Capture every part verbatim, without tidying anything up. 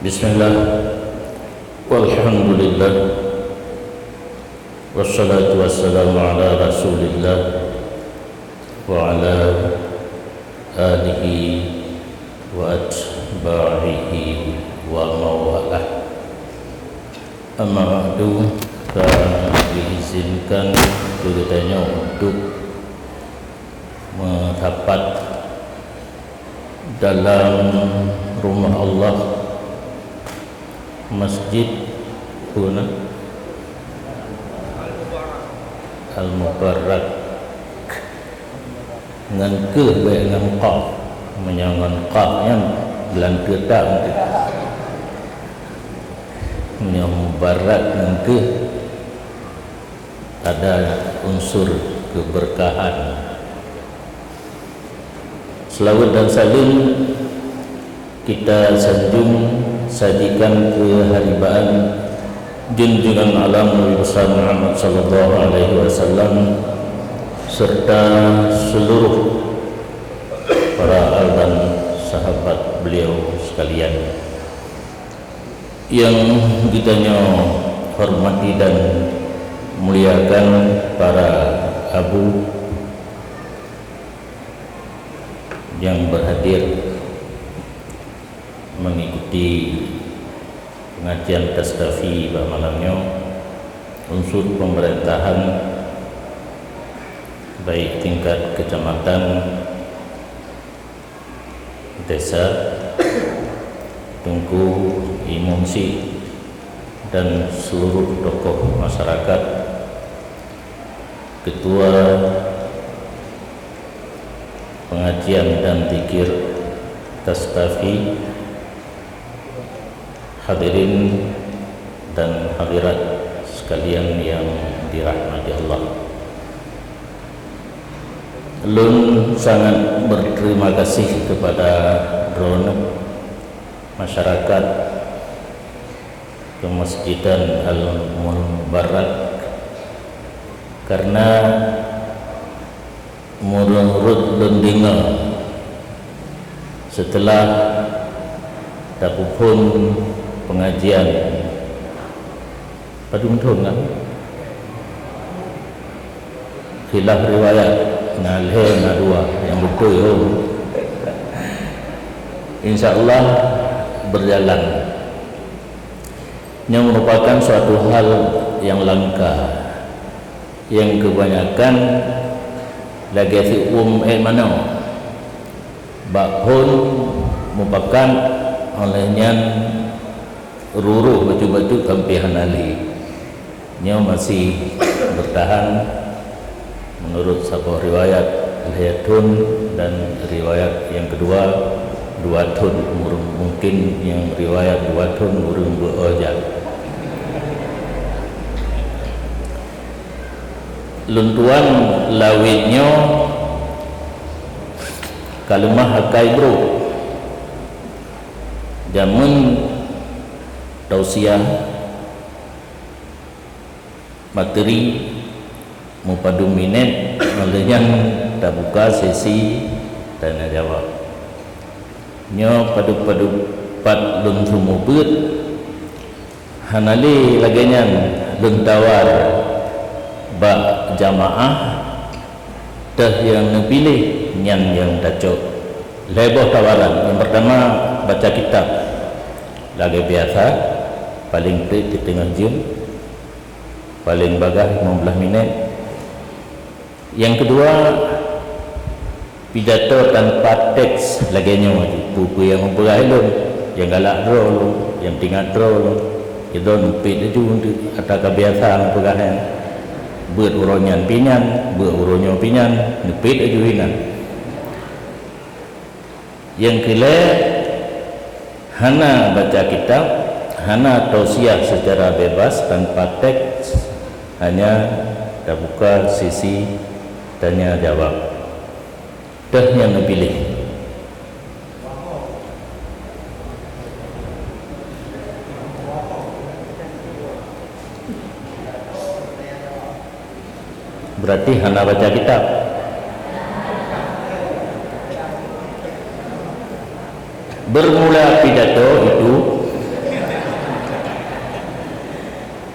Bismillah. Walhamdulillah. Wassalatu wassalamu ala Rasulillah wa ala alihi wa atba'ihi wa mawalah. Amma ba'du, ka diizinkan keu geutanyoe untuk meurapat dalam rumah Allah, masjid puna Al-Mubarak. Ngon keuh, bèk ngon qaf. Meunyoe ngon qaf nyan geulanteue that mungken. Meunyoe mubarak ngon keuh, ada unsur keberkahan. Selawat dan salam kita sanjung sajikan keu haribaan junjungan alam Nabi besar Muhammad sallallahu alaihi wasallam serta seluruh para al dan sahabat beliau sekalian. Yang geutanyoe hormati dan muliakan para abu yang berhadir mengikuti pengajian Tastafi bak malam nyoe, unsur pemerintahan baik tingkat kecamatan, desa, teungku, imum si, dan seluruh tokoh masyarakat, ketua pengajian dan zikir Tastafi, hadirin dan hadirat sekalian yang dirahmati Allah. Lôn sangat berterima kasih kepada droeneuh masyarakat Kemasjidan Al-Mubarak karena meunurot lôn deungoe, seuteulah tapeuphon pengajian, padum thon kan? Khilaf riwayat, na lhèe na dua, nyang beutôi ho. Insya Allah berjalan. Nyoe merupakan suatu hal yang langka, yang kebanyakan lagèe siuem èk manok. Bak phon mupakat, óh lheueh nyan ruroh bacut-bacut sampoe hana lé. Nyoe masih bertahan. Menurut saboh riwayat lhèe thon dan riwayat nyang keudua dua thon, mur-, mungkin nyang riwayat dua thon ureueng beu-o jak. Lôn tuan lawét nyoe ka leumah akai brôk. Jameun tausiah materi mupadum minét, óh lheueh nyan tabuka sesi tanya jawab. Nyoe padub-padub pat lôn seumeubeuet, hana lé lagèe nyan lôn tawar bak jamaah, teuh nyang neupiléh nyan nyang tacok. Lhèe boh tawaran. Nyang peurtama, baca kitab. Lagèe biasa, paleng trép siteungoh jeuem. Paleng bagaih limong blaih minét. Nyang keudua, pidato tanpa teks lagèe nyoe, peue-peue nyang meupeugah lôn, nyang galak droe lôn, nyang teuingat droe lôn. Keudroe neupét laju atra ka biasa meupeugah nyan. Beuet uroe nyan pih nyan, beuet uroe nyoe pih nyan, neupét laju inan. Nyang keulhèe, hana baca kitab, hana tausiah secara bebas tanpa teks, hanya tabuka sesi tanya jawab. Teuh nyang neupiléh. Berarti hana baca kitab. Bermula pidato itu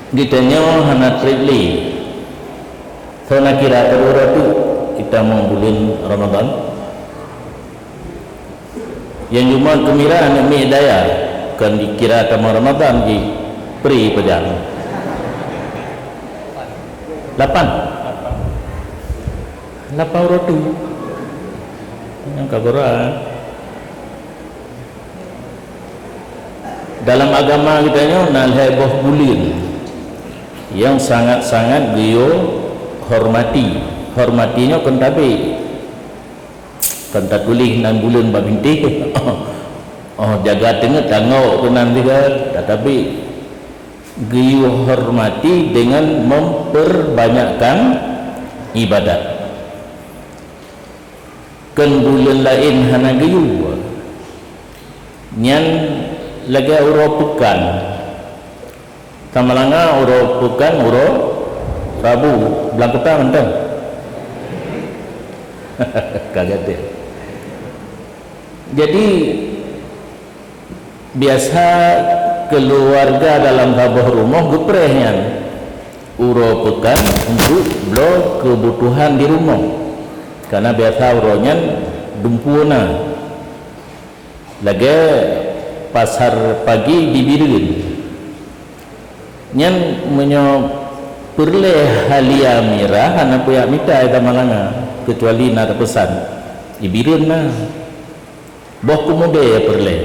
Geutanyoe hana treb lé. Soe na kira keudroe teuk geutanyoe buleuen Ramadhan? Nyang jumeuet keumira aneuk miet daya, kon jikira tamong Ramadhan jih pri pajan. Lapan. Lapan uroe teuk. Nyang ka beurah. Dalam agama geutanyoe na lhée boh buleuen nyang sangat-sangat geuyue hormati. Hormati nyoe kon tabé. Kon tatuléh nan buleuen bak bintéh. Oh, jaga teungeut tangok keunan tiga, tatabi geuyue hormati dengan memperbanyakkan ibadat. Kon buleuen laén hana geuyue. Nyan lagée uroe peukan. Tamalanga uroe peukan, uroe Rabu, blang kuta mantong. Ka gata. Jadi, biasa keuluwarga dalam saboh rumoh geupreh nyan uroe peukan untuk bloe keubutuhan di rumoh. Karena biasa uroe nyan dumpeue na. Lagée pasar pagi di Bireuen. Nyan meunyoe peureulée halia mirah hana peue jak mita di Tamalanga, keucuali na tapeusan. Di Bireuen na. Boh keumudée peureulée.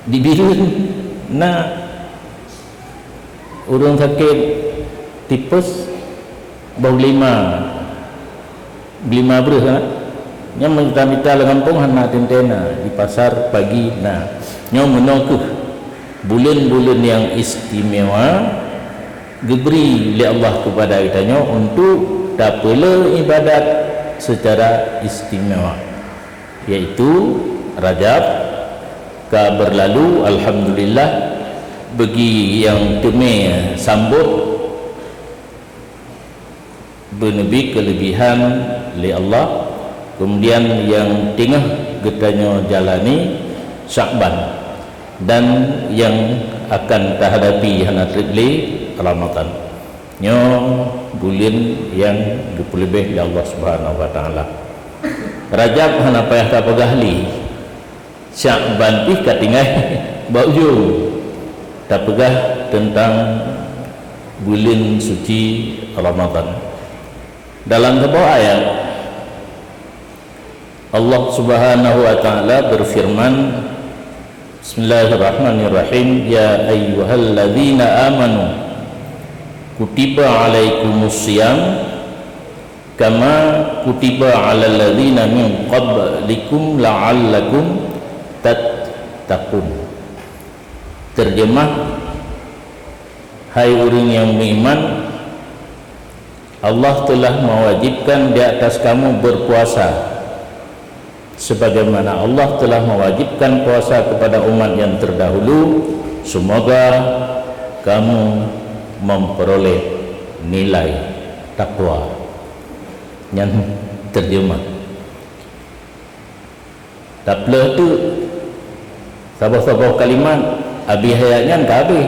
Di Bireuen na. Ureuëng sakét tipes boh lima, lima breuh na. Nyan meunyo mita-mita lam gampông hana teuntée na, di pasar pagi na. Nyoe meunoe kheueh buleuen-buleuen nyang istimewa geubri lé Allah keupada geutanyoe untuk tapeuleueh ibadat seucara istimewa, yaitu Rajab ka beurlalu, alhamdulillah, bagi nyang teumé sambot beuneubi keuleubihan lé Allah, keumudian nyang teungoh geutanyoe jalani Syakban, dan nyang akan tahadapi hana treb lé Ramadhan. Nyoe buleuen nyang geupeuleubeh lé Allah Subhanahu wa Taala. Rajab hana payah tapeugah lé. Syakban pih ka tinggai bak ujong. Tapeugah teuntang buleuen suci Ramadhan. Dalam saboh ayat, Allah Subhanahu wa Taala beufeureuman, Bismillahirrahmanirrahim, "Ya ayyuhalladzina amanu, kutiba alaikumus shiyam, kama kutiba alal ladzina min qablikum la'allakum tattaqun." Terjemah, hai ureuëng nyang meuiman, Allah telah mewajibkan di atas kamu berpuasa, sebagaimana Allah telah mewajibkan puasa kepada umat yang terdahulu, semoga kamu memperoleh nilai takwa. Nyan terjemah. Tapeuleueh teuk saboh-saboh kalimat, abéh ayat nyan ka abéh.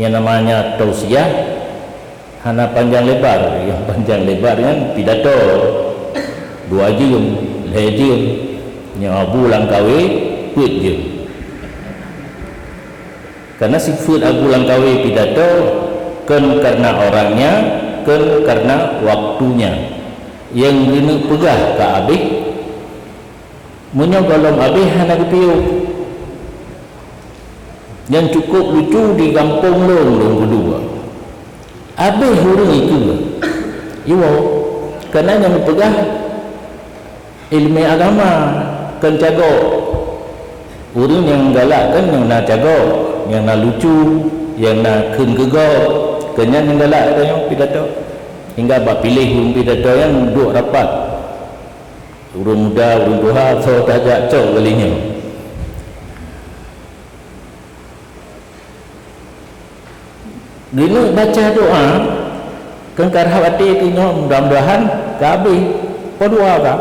Nyang namanya tausiah hana panjang lebar. Nyang panjang lebar nyan pidato dua jeuem, lhée jeuem. Nyang Abu Langkawe peuet jeuem. Karena sifeuet Abu Langkawe pidato kon karena orangnya, kon karena waktunya. Nyang geuneuk peugah ka abéh, meunyoe gohlom abéh hana geupiôh. Nyang cukup lucu di gampông lôn, lôn keudua. Abéh ureuëng ikeue. Iwoe, karena nyang geupeugah iéleumé agama, kon cagok. Ureuëng nyang galak kan nyang na cagok, nyang na lucu, nyang na kheun keu gob. Keu nyan nyang galak geutanyoe pidato. Hingga bak piléh ureuëng pidato nyang duek rapat. Ureuëng muda, ureuëng tuha, soe tajak cok geulinyueng. Geuneuk baca doa, keu karhab até keu nyoe, mudah-mudahan ka abéh. Poh dua ka,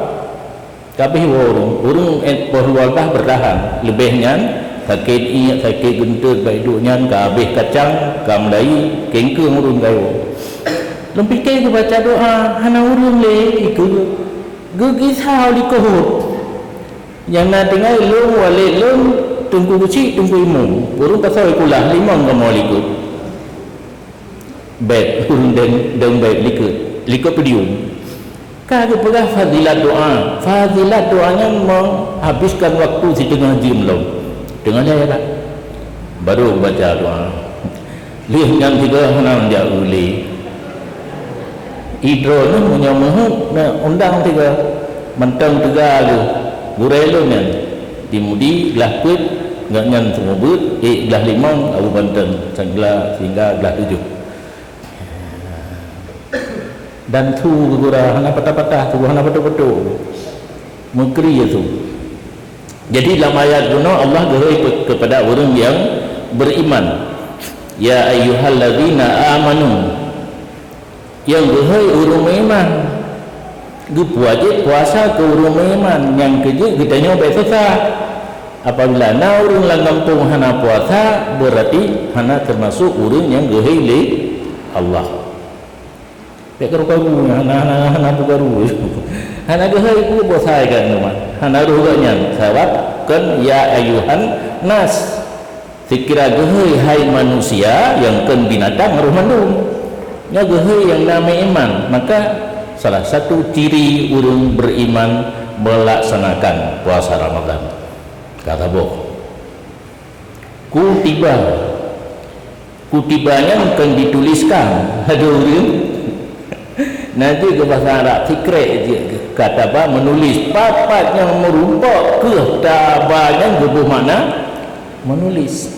ka abéh woe ureuëng. Ureuëng, eh, poh dua ka bertahan. Leubeh nyan, Sakét iék, sakét geunteut, bak duek nyan ka habéh kacang, ka meulayi, kengkeung ureuëng kayo. Lôn pike geubaca doa, hana ureuëng lé ikeue. Geugisa likot. Nyang na tinggai lôn, walét lôn, Teungku Geuchik, Teungku Imum. Ureuëng pasoe kulah limong kamoe likot. Bèk, ureuëng deng, deng bèk likot, likot podium. Ka geupeugah fazilat doa. Fazilat doa nyan menghabiskan waktu siteungoh jeuem lom. Teungoh lhèe lah. Baru baca doa. Lheueh nyan tiga hana jak ulée. Idroe nyoe meunyoe meuheuet na undang tiga. Mantong teuga lheueh. Gurèe lôn nyan. Di Mudi glah peuet, ngon nyan seumeubeuet, ék glah limong, Abu Banten, sehingga, sehingga glah tujoh. Dan su geugura hana patah-patah, su hana patôh-patôh. Meukri su. Jadi lam ayat bunoe Allah geuhôi pe-, kepada ureuëng nyang beriman. Ya ayyuhallazina amanu. Nyang geuhôi ureuëng meuiman. Geupeuwajéb puasa keu ureuëng meuiman, nyang keu jeuet geutanyoe bèk seusa. Apabila na ureuëng lam gampông hana puasa, beurati hana teumasok ureuëng nyang geuhôi lé Allah. Bèk karu-karu, hana, hana, hana peukaru. Hana geuhôi peue puasa geuh nyoe mah. Hana roh geuh nyan, sabab kon ya ayyuhan nas. Sikira geuhôi hai manusia nyang kon binatang roh mandum. Nyoe geuhôi nyang na meuiman, maka salah satu ciri ureuëng beriman melaksanakan puasa Ramadan. Ka saboh. Kutiba. Kutiba nyan kon dituliskan. Aduh, ureuëng. Na jeuet keu bahasa Arab, sikrek jeuet keu kataba, menulis. Pat-pat nyang meurumpok keu taba nyan geuboh makna menulis.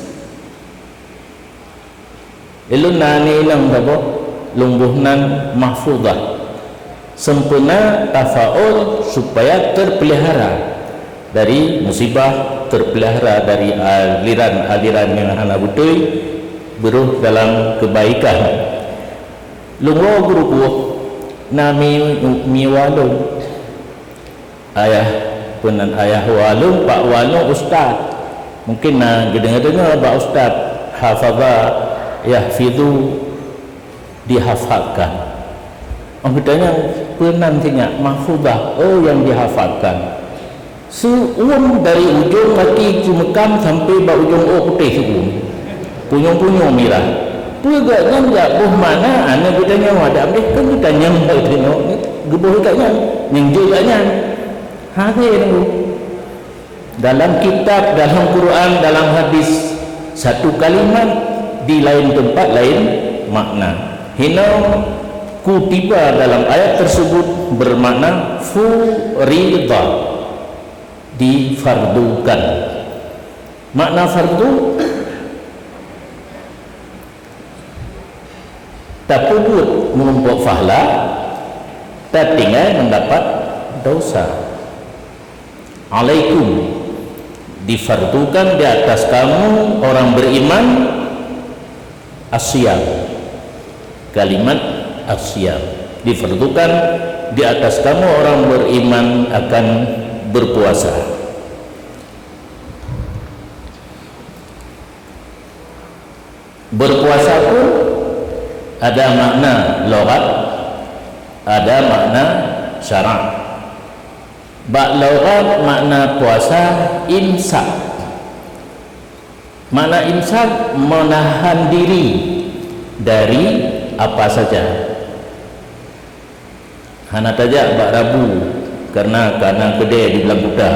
Ulôn na inong saboh, lôn boh nan mahfuzah. Sempena tafaul supaya terpelihara dari musibah, terpelihara dari aliran-aliran nyang hana beutôi, beurôh dalam kebaikan. Lôn woe geurugoe, na mi-, miwa lôn. Ayah, peunan ayah wa lôn, pak wa lôn ustaz. Mungkin na geudeungoe-deungoe bak ustaz, hafaza, yahfizu, dihafalkan. Óh geutanyong, peunan sinyak mahfuzah, oh nyang dihafalkan. Seu-uem dari ujong gaki Ceumeukamp sampai bak ujong ôk putéh seu-uem. Punyueng-punyueng mirah. Peue geuh nyan jak boh makna, aneuk geutanyoe, adak deh kon geutanyoe, geutanyoe geuboh geuh nyan, nyang jeuet geuh nyan. Hase nunggu. Dalam kitab, dalam Quran, dalam hadis, satu kalimat di lain tempat lain makna. Hino kutiba dalam ayat tersebut bermakna furida, difardukan. Makna fardu, tapeubuet meurumpok fahla, tatinggai mendapat dosa. Alaikum, difardukan di atas kamu orang beriman, asyam. Kalimat asyam. Difardukan di atas kamu orang beriman akan berpuasa. Berpuasa pun ada makna lughat, ada makna syarak. Bak lughat makna puasa imsak. Makna imsak menahan diri dari apa saja. Hana tajak bak Rabu karena ka na keudè di Blang Kuta.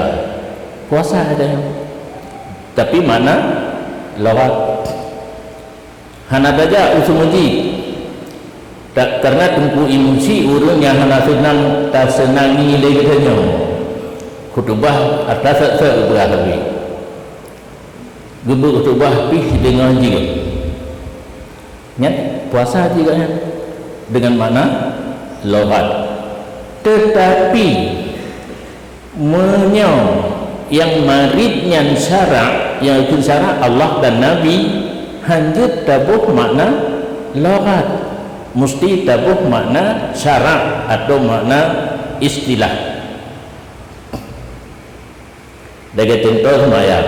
Puasa saja. Tapi makna lughat. Hana tajak u Seumeuji. Tak karena Teungku Imum Syik ureuëng nyang hana seunang taseunangi lé geutanyoe. Khutubah atra sek-sek geupeugah sabe. Geubeuet khutubah pih deungon jih. Nyan puasa jih gobnyan dengan makna lughat. Tetapi meunyoe nyang marit nyan syarak, nyang ikheun syarak Allah dan Nabi, hanjeuet taboh makna lughat, musti taboh makna syarak atau makna istilah. Lagèe cuntoh seumayang.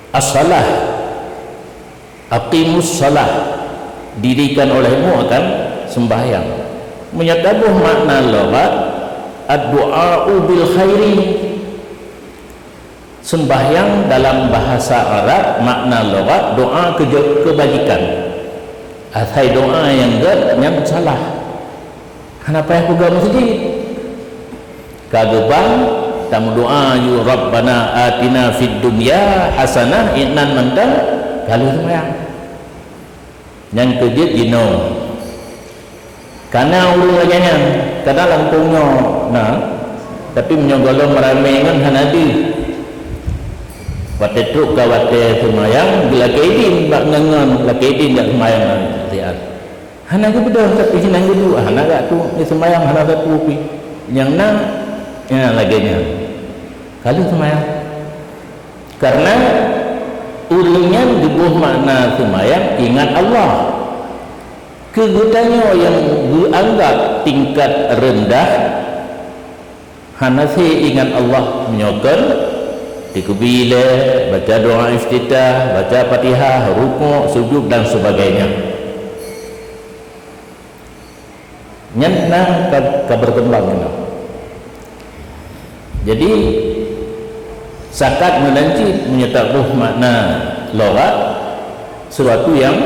As-salah, aqimus salah, dirikan olehmu akan sembahyang. Meunyoe taboh makna lughat, ad-du'a'u bil khairi. Sembahyang dalam bahasa Arab makna lughat doa kejo-, kebajikan. Asai doa nyang gét nyan salah. Hana payah peugah meuseujid. Ka geubang, tameudoa ju, "Rabbana atina fid dunya hasanah," inan mantong ka lheueh seumayang. Nyang keujeuet jinoe. Kana ureuëng lagée nyan, kana lampôh nyoe na, tapi meunyoe gohlom ramé ngon hana deuh. Watée trok ka watée seumayang, geulakée idin bak ngon-ngon, lakée idin jak seumayang ngon siat. Hana geubeudôh, tapi sinan geuduek, hana gak tu, di seumayang hana sapeue pih. Nyang na, nyang lagée nyan. Ka lheueh seumayang. Karena ureuëng nyan geuboh makna seumayang ingat Allah. Keu geutanyoe nyang geuanggab tingkat reundah, hana sé ingat Allah meunyoe kon dikeubri lé, baca doa iftitah, baca Fatihah, rukuk, sujud dan sebagainya. Nyan na ka, ka berkembang inoe. Jadi, sakat meunan cit meunyoe taboh makna lughat, sesuatu yang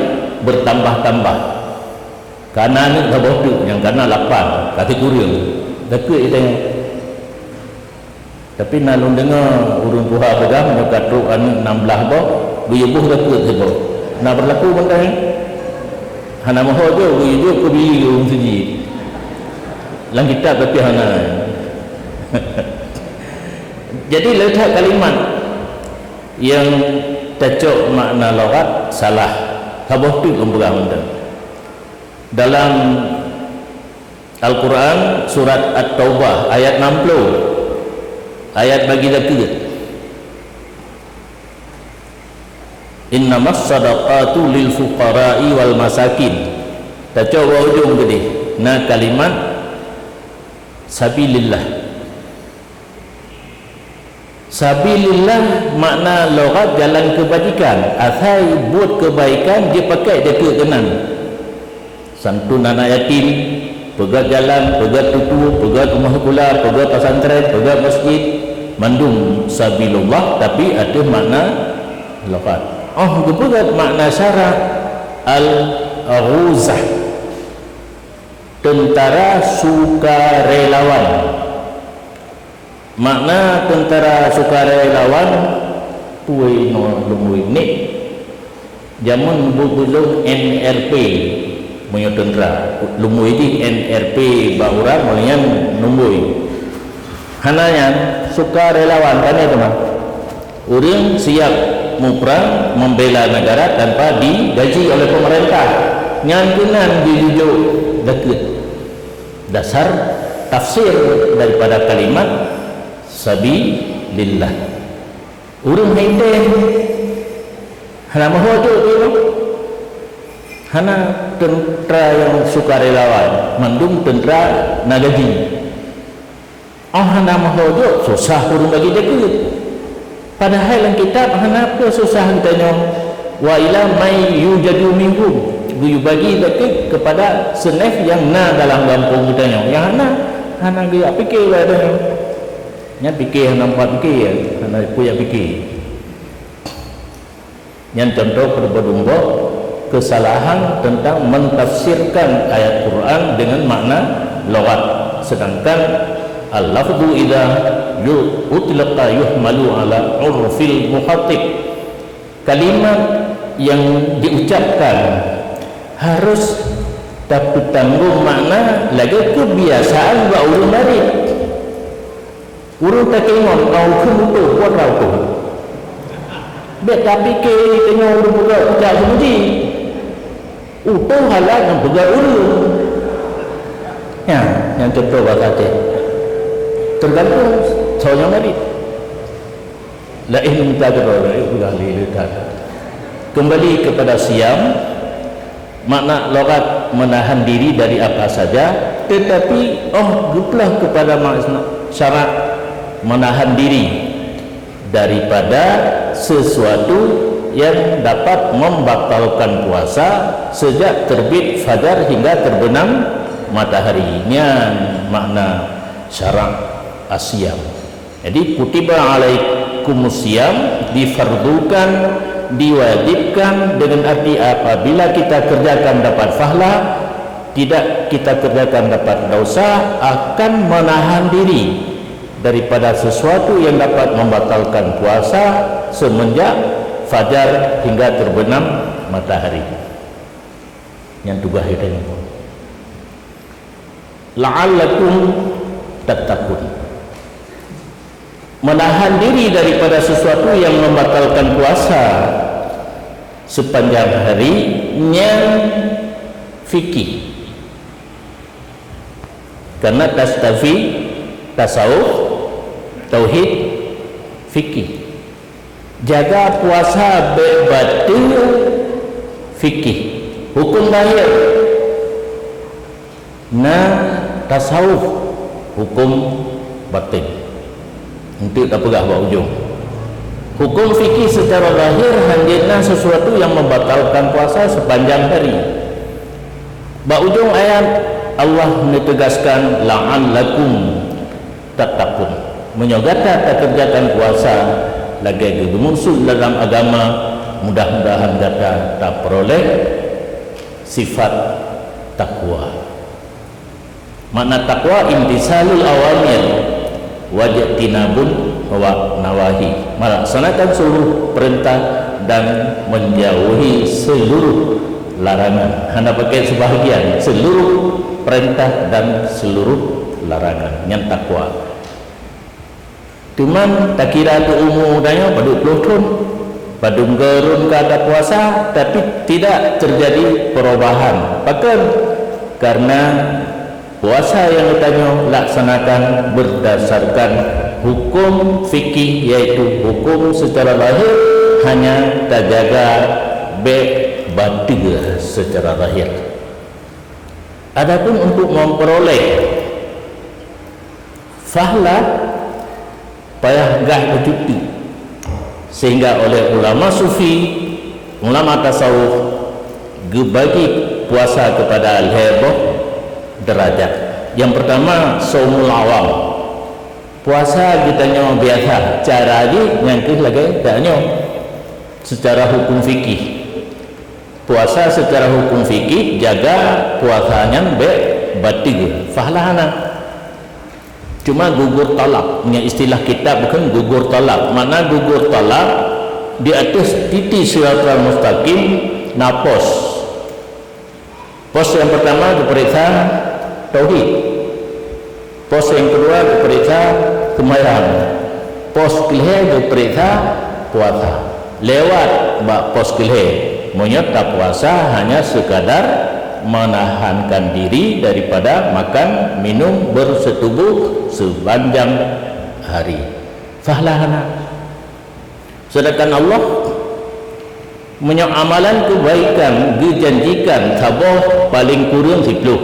bertambah-tambah. Kana aneuk saboh teuk, nyang kana lapan, ka sikureueng. Takheun geutanyoe. Tapi na lôn deungoe ureuëng tuha peugah, meunyoe ka trok aneuk nam blaih boh, geuyue boh takheun siboh. Na berlaku mantong nyan? Hana meuho jok, geuyue jok keu bili ureuëng siji. Lam kitab tapi hana. Jadi, le that kalimat nyang tacok makna lughat salah. Saboh teuk lôn peugah mantong. Dalam Al-Quran, surat At-Taubah, ayat enam puluh, ayat bagi zakeuet. "Innamas sadaqatu lil fuqara'i wal masakin." Tacok bak ujong keudeh, na kalimat sabilillah. Sabilillah makna lughat jalan keubajikan, asai buet keubaikan jipakai dikeue keunan. Santun anak yatim, peugét jalan, peugét tutoe, peugét rumoh sikula, peugét pesantren, peugét masjid, mandum sabilullah, tapi ateueh makna lughat. Oh, geupeugét makna syara, al-ghuzah, tentara sukarelawan. Makna tentara sukarelawan, peue inoe lumbôi nik. Jameun bu-, bujông N R P, meunyoe tentara, lumbôi jih N R P bak urang, meunyoe nyan lumbôi. Hana nyan, sukarelawan, tanya teuma. Ureuëng siap muprang membela negara tanpa digaji oleh pemerintah. Nyan keunan jijujok dakeuet. Dasar tafsir daripada kalimat sabilillah. Ureuëng hai tém hana meuho jok tu, hana tentara nyang sukarelawan, mandum tentara na gaji. Oh hana meuho jok, susah ureuëng bagi dakeuet. Padahai lam kitab hana peue susah geutanyoe. "Wa ila may yujadu minhum," geuyue bagi dakeuet kepada seuneh nyang na dalam gampông geutanyoe. Nyang hana, hana geujak pike bak geutanyoe. Nyan pike hana meupat pike, hana peue jak pike. Nyan contoh peudumbok keusalahan tentang mentafsirkan ayat Quran dengan makna lughat, sedangkan al-lafzu idza yu-, utliqa yuhmalu ala urfil mukhatab. Kalimat yang diucapkan harus tapeutanggong makna lagée keubiasaan bak ureuëng laén. Ureuëng takingon, "Ngon ukeue utoh, buet rot utoh." Bék tapike tanyoe ureuëng peugah ucap seumeudi. Utoh halat nyang peugah ureuëng. Nyan, nyang contoh basa Aceh. Tergantung soe nyang marit. Laén mita keudroe, laén peugah lé, lé that. Kembali kepada siam, makna lughat menahan diri dari apa saja, tetapi oh geuplah kepada makna syarak menahan diri daripada sesuatu yang dapat membatalkan puasa sejak terbit fajar hingga terbenam matahari. Nyan makna syarak as-siyam. Jadi, kutiba alaikumus siyam, difardukan, diwajibkan, dengan arti apabila kita kerjakan dapat pahala, tidak kita kerjakan dapat dosa, akan menahan diri daripada sesuatu yang dapat membatalkan puasa semenjak fajar hingga terbenam matahari. Nyan tugaih geutanyoe. La'allakum tattaqun. Menahan diri daripada sesuatu yang membatalkan puasa sepanjang hari, nyan fikih. Karena tastafi, tasawuf, tauhid, fikih. Jaga puasa bék bateue, fikih. Huköm zahir na, tasawuf, huköm batin. Enteuk tapeugah bak ujong. Huköm fikih secara zahir hanjeut na sesuatu yang membatalkan puasa sepanjang hari. Bak ujong ayat, Allah neutegaskan, "La'allakum tattaqun." Meunyoe gata takeureujakan puasa lagée geumeukeusut dalam agama, mudah-mudahan gata tapeuroleh sifat takwa. Makna takwa, imtisalul awamir wajtinabun nawahi, melaksanakan seluruh perintah dan menjauhi seluruh larangan. Hana pakai sebahagian, seluruh perintah dan seluruh larangan. Nyan takwa. Teuma takira keu umu tanyoe padum ploh thon, padum geurun ka tapuasa, tapi tidak terjadi perubahan. Pakon? Karena puasa nyang geutanyoe laksanakan berdasarkan huköm fikih, yaitu huköm secara lahir hanya tajaga bék bateue secara lahir. Adapun untuk memperoleh pahala, payah gah bacuti. Sehingga oleh ulama sufi, ulama tasawuf, geubagi puasa kepada lhée boh derajat. Yang pertama, saumul awam. Puasa geutanyoe biasa, cara jih nyan keuh lagée tanyoe secara huköm fikih. Puasa secara huköm fikih, jaga puasa nyan bék bateue, pahala hana. Cuma gugur talab, nyan istilah kitab bukon gugur talab. Makna gugur talab, di ateueh titi siratal mustaqim na pos. Pos nyang pertama geupeuriksa tauhid. Pos nyang keudua geupeuriksa seumayang. Pos keulhée geupeuriksa puasa. Lewat bak pos keulhée, meunyoe tapuasa hanya sekadar menahankan diri daripada makan minum bersetubuh sepanjang hari, pahala hana. Sedangkan Allah, meunyoe amalan keubaikan geujanjikan saboh, paleng kureueng siploh.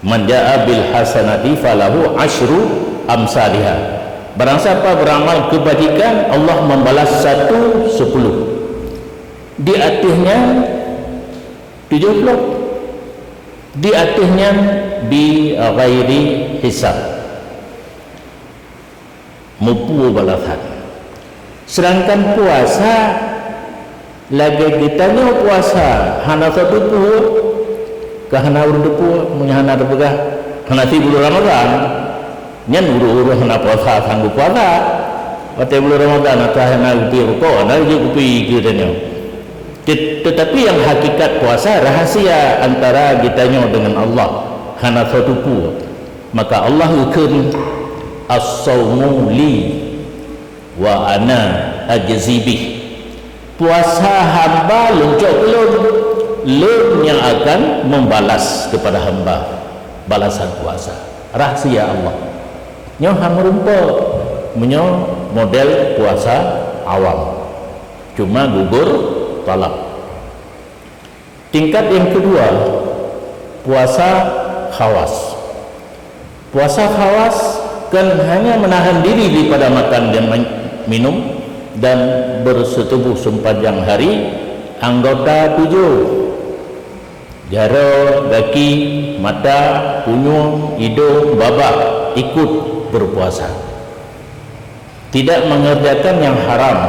"Man jaa bil hasanati falahu asyru amsaliha." Barang sapa beuramal keubajikan, Allah membalas satu sepuluh. Di ateueh nyan tujoh ploh. Di ateueh nyan bi ghairi hisab. Mupeue balasan. Sedangkan puasa, lagée geutanyoe puasa hana soe teupeue, ka hana ureuëng teupeue, meunyoe hana teupeugah, hana si buleuen Ramadhan, nyan ureuëng-ureuëng hana puasa sanggob puasa. Watée buleuen Ramadhan, ata hana kupi rukok, hana jeuet kupi geutanyoe. Tet-, tetapi yang hakikat puasa rahasia antara geutanyoe dengan Allah, hana soe teupeue. Maka Allah geukheun, "As-saumu li wa ana ajzi bih." Puasa hamba leuncok keu lôn, lôn nyang akan membalas kepada hamba balasan puasa. Rahsia Allah. Nyoe han meurumpok meunyoe model puasa awam. Cuma gugur talab. Tingkat yang kedua, puasa khawas. Puasa khawas kan hanya menahan diri daripada makan dan men-, minum dan bersetubuh sepanjang hari, anggota tujuh, jaroe, gaki, mata, punyueng, idong, babah, ikut berpuasa. Tidak mengerjakan yang haram,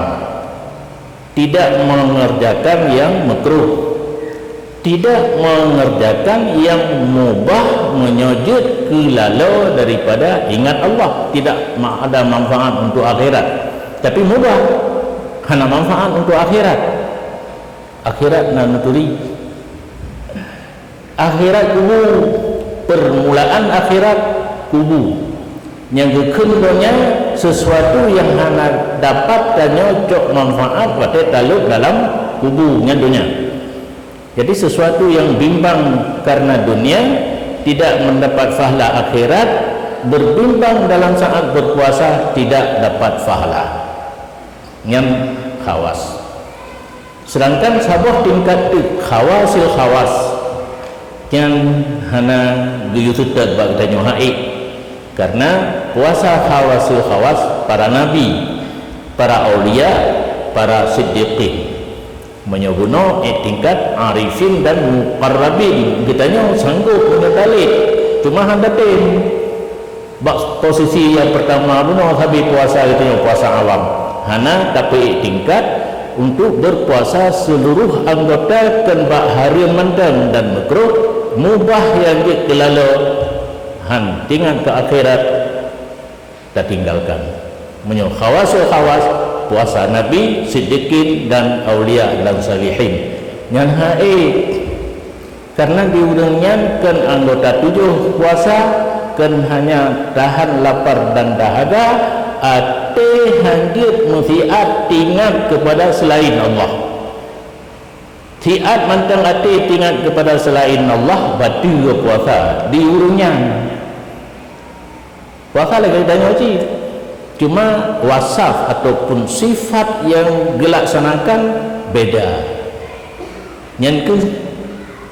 tidak mengerjakan yang makruh, tidak mengerjakan yang mubah meunyoe jeuet keu laloe daripada ingat Allah, tidak ma-, ada manfaat untuk akhirat. Tapi mubah, hana manfaat untuk akhirat. Akhirat na neuturi. Akhirat kubu, permulaan akhirat kubu. Nyang geukheun donya sesuatu nyang hana dapat tanyoe cok manfaat watée talop dalam kubu nyan donya. Jadi sesuatu yang bimbang karena dunia tidak mendapat pahala akhirat, berbimbang dalam saat berpuasa tidak dapat pahala. Nyan khawas. Sedangkan saboh tingkat teuk khawasil khawas nyan hana geuyue seutôt bak geutanyoe hai. Karena puasa khawasil khawas para nabi, para aulia, para siddiqin. Meunyoe bunoe ék tingkat arifin dan muqarrabin, geutanyoe sanggob meunyoe talét, cuma hana tem. Bak posisi nyang peurtama bunoe sabe puasa geutanyoe puasa awam, hana tapeuék tingkat untuk berpuasa seluruh anggota kon bak hareuem mantong dan makruh, mubah nyang jeuet keu laloe, han tingat keu akhirat tatinggalkan. Meunyoe khawasul khawas, puasa nabi, siddiqin dan aulia dan salihin. Nyan hai. Karena di ureuëng nyan kon anggota tujoh puasa, kon hanya tahan lapar dan dahaga, até han jeuet meusiat tingat kepada selain Allah. Siat mantong até tingat kepada selain Allah, bateue puasa di ureuëng nyan. Puasa lagée tanyoe cit. Cuma wasaf ataupun sifat nyang geulaksanakan beda. Nyan keuh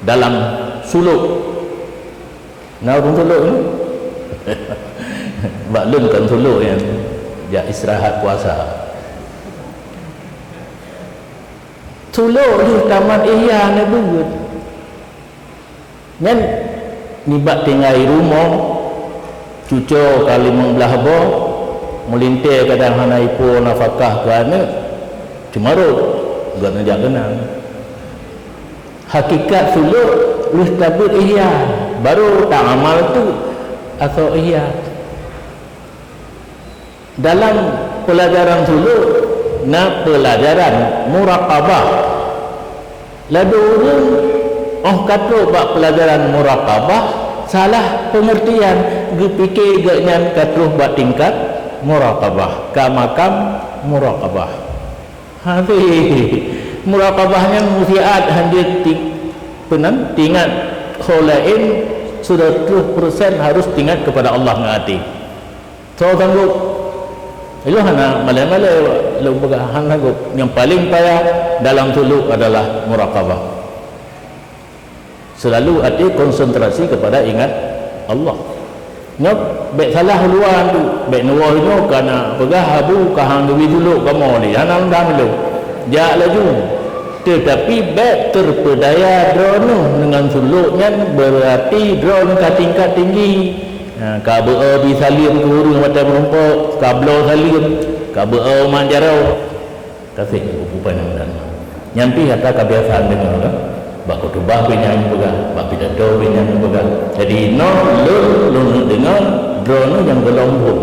dalam suluk. Na ureuëng suluk ni? Bak lôn kon suluk nyan. Jak istirahat puasa. Suluk lheueh tamat ihya neubeuet. Nyan nibak tinggai rumoh, cucoe ka limong blaih boh, meulintée kadang hana ipo nafakah keu aneuëk, ceumarot, geuneuk jak keunang. Hakikat suluk lheueh tabeuet ihya, baru taamal tu asoe ihya. Dalam peulajaran suluk na peulajaran muraqabah. Ladôm ureuëng óh ka trok bak peulajaran muraqabah salah peungeurtian, geupike geuhnyan ka troh bak tingkat muraqabah, ka makam muraqabah. Habéh muraqabah nyan meusiat han jeuet ti-, peunan tingat ho laén, seratus persen harus tingat kepada Allah ngon até. Soe sanggob? Ilôn hana malée-malée lôn peugah hana sanggob. Nyang paleng payah dalam suluk adalah muraqabah. Selalu até konsentrasi kepada ingat Allah. Nyoe bék salah uluwa tu, bék neuwoe nyoe kana peugah abu ka han geubri suluk kamoe lé, hana undang lôn. Jak laju. Teutapi bék teupeudaya droeneuh deungon suluk nyan, beurati droeneuh ka tingkat tinggi. Ha, ka beu-e bi saleuem keu ureuëng watée meurumpok, ka bloe saleuem, ka beu-e umat jaroe. Ka seb buku panjang dan nyan pih atra kebiasaan deungoe kan. Bak khutubah pih nyan peugah, bak pidato pih nyan peugah. Jadi, nyoe lôn, lôn deungoe droeneuh nyang gohlom phon.